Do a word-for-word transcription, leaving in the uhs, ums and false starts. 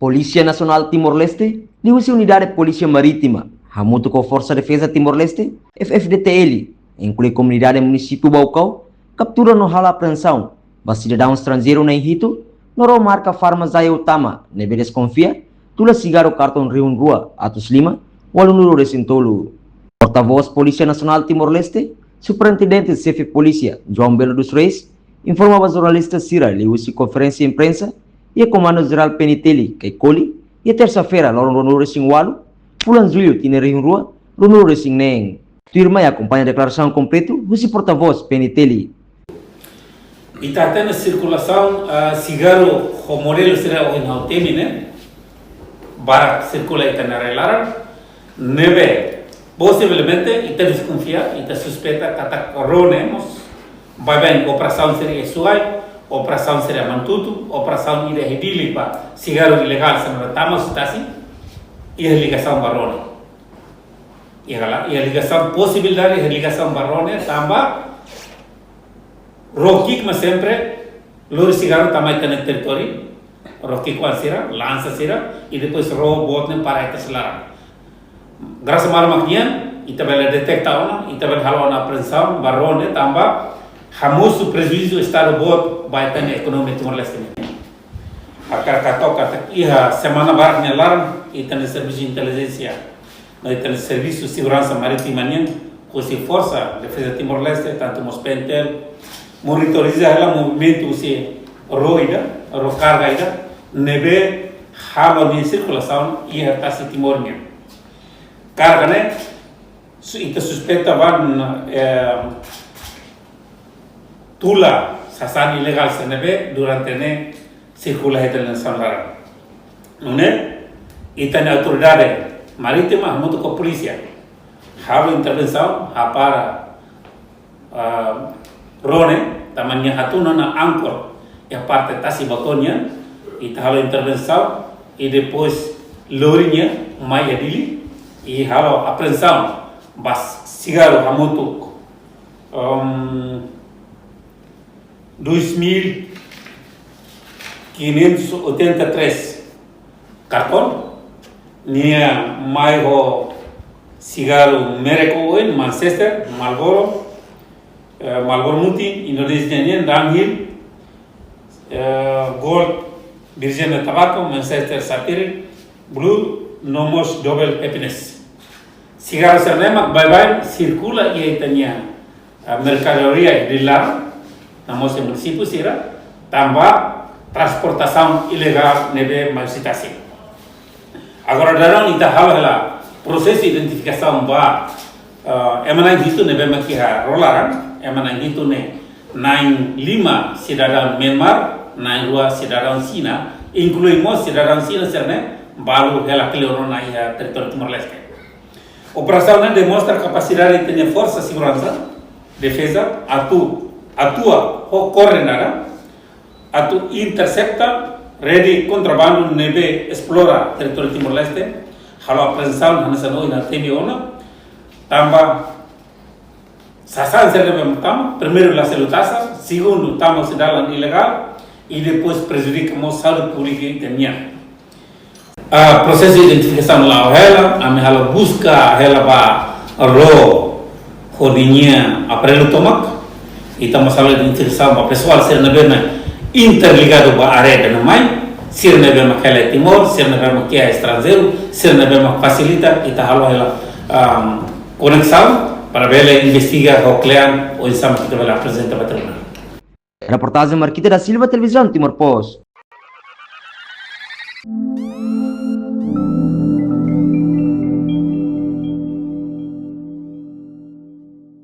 Polísia Nasionál Timor-Leste, liuhusi Unidade Polísia Marítima, hamutuk ho Forsa Defeza Timor-Leste, F F D T L, inklui komunidade munisípiu Baucau, kaptura no halo apreensaun ba sidadaun estranjeiru na'in hitu, no ró marka farma Zaya Utama, ne'ebé deskonfia tula sigarru karton rihun rua atus lima, ualunulu resin tolu. Portavós Polísia Nasionál Timor-Leste, Superintendente Xefe Polísia, João Belo dos Reis, informa ba jornalista sira liuhusi konferénsia imprensa iha Komandu Jerál P N T L, Caicoli, iha tersa-feira, loron ruanulu resin ualu, fulan Jullu, tinan rihun rua ruanulu resin neen. Tuirmai akompaña deklarasaun kompletu husi portavós P N T L. Ita hatene sirkulasaun, ah, sigarru ho modelu sira ohin ha'u temi ne'e, barak sirkula ita-nia rai-laran, ne'ebé posivelmente ita deskonfia, ita suspeita katak ró ne'e mós baibain operasaun sira iha Suai, operasaun sira iha Manatuto, operasaun ida iha Dili ba sigarru ilegál sira ne'ebé tama husi tasi, iha ligasaun ba ró ne'e. Iha la, iha ligasaun, posibilidade iha ligasaun ba ró ne'e, tanba ró ki'ik mak sempre lori sigarru tama iha ita-nia territóriu, ró ki'ik-oan sira, lansa sira, i depois ró boot ne'e para iha tasi laran. Grasa malu mak nian, ita bele deteta ona, ita bele halo ona apreensaun ba ró ne'e, tanba hamosu prejuízu Estadu boot ba ita-nia ekonomia Timor-Leste nian. Hakarak hato'o katak iha semana barak nia laran, ita-nia servisu intelijénsia no ita-nia servisu seguransa marítima nian, husi Forsa Defeza Timor-Leste, tantu mós P N T L, monitoriza hela movimentu husi ró ida, ró karga ida, ne'ebé halo nia sirkulasaun iha tasi Timor nian. Karga ne'e, su-, ita suspeita ba, eh, tula sasán ilegál sira ne'ebé durante ne'e sirkula iha ita-nia nasaun laran. Nune'e, ita-nia autoridade marítima hamutuk ho polísia halo intervensaun, hapara, ah, ró ne'e, tanba nia hatún ona ankor iha parte tasi Baucau nian, ita halo intervensaun, i depois lori nia mai iha Dili, i halo apreensaun ba sigarru hamutuk, um, dois mil quinhentos e oitenta e três karton, nia mai ho sigarru merek oioin, Manchester, Marlboro, eh, Marlboro Mountain, Indonesia nian, Dunhill, eh, Gold, Virginia Tobacco, Manchester Sapphire, Blue, no mós Double Happiness. Sigarru sira ne'e mak baibain sirkula iha ita-nia, ah, merkadoria iha Dili laran, no mós iha munisípiu sira, tanba transportasaun ilegál ne'ebé mai husi tasi. Agora daudaun ita halo hela prosesu identifikasaun ba, ah, ema na'in hitu ne'ebé mak iha ró laran, ema na'in hitu ne'e na'in lima sidadaun Myanmar, na'in rua sidadaun Xina, inklui mós sidadaun Xina sira ne'e balu hela kleur ona iha territóriu Timor-Leste. Operasaun ne'e demonstra kapasidade ita-nia forsa seguransa, defeza, atu, atua ho koordenada, atu intercepta rede kontrabandu ne'ebé esplora territóriu Timor-Leste, halo apreensaun hanesan ohin ha'u temi ona, tanba sasán sira ne'ebé tama, primeiru la selu taxa, segundu tama husi dalan ilegál, i depois prejudika mós saúde públika ita-nian. Ah, prosesu identifikasaun la'o hela, ami halo buska hela ba ró ho ninia aparellu tomak, ita mós halo identifikasaun ba pesoál sira ne'ebé mak interligadu ba área ida-ne'e mai, sira ne'ebé mak hela iha Timor, sira ne'ebé mak iha estranjeiru, sira ne'ebé mak fasilita, ita halo hela, ah, koneksaun para bele investiga ho kle'an oinsá mak ita bele aprezenta ba tribunál. Reportajen Marquita da Silva, Televizaun Timor Post.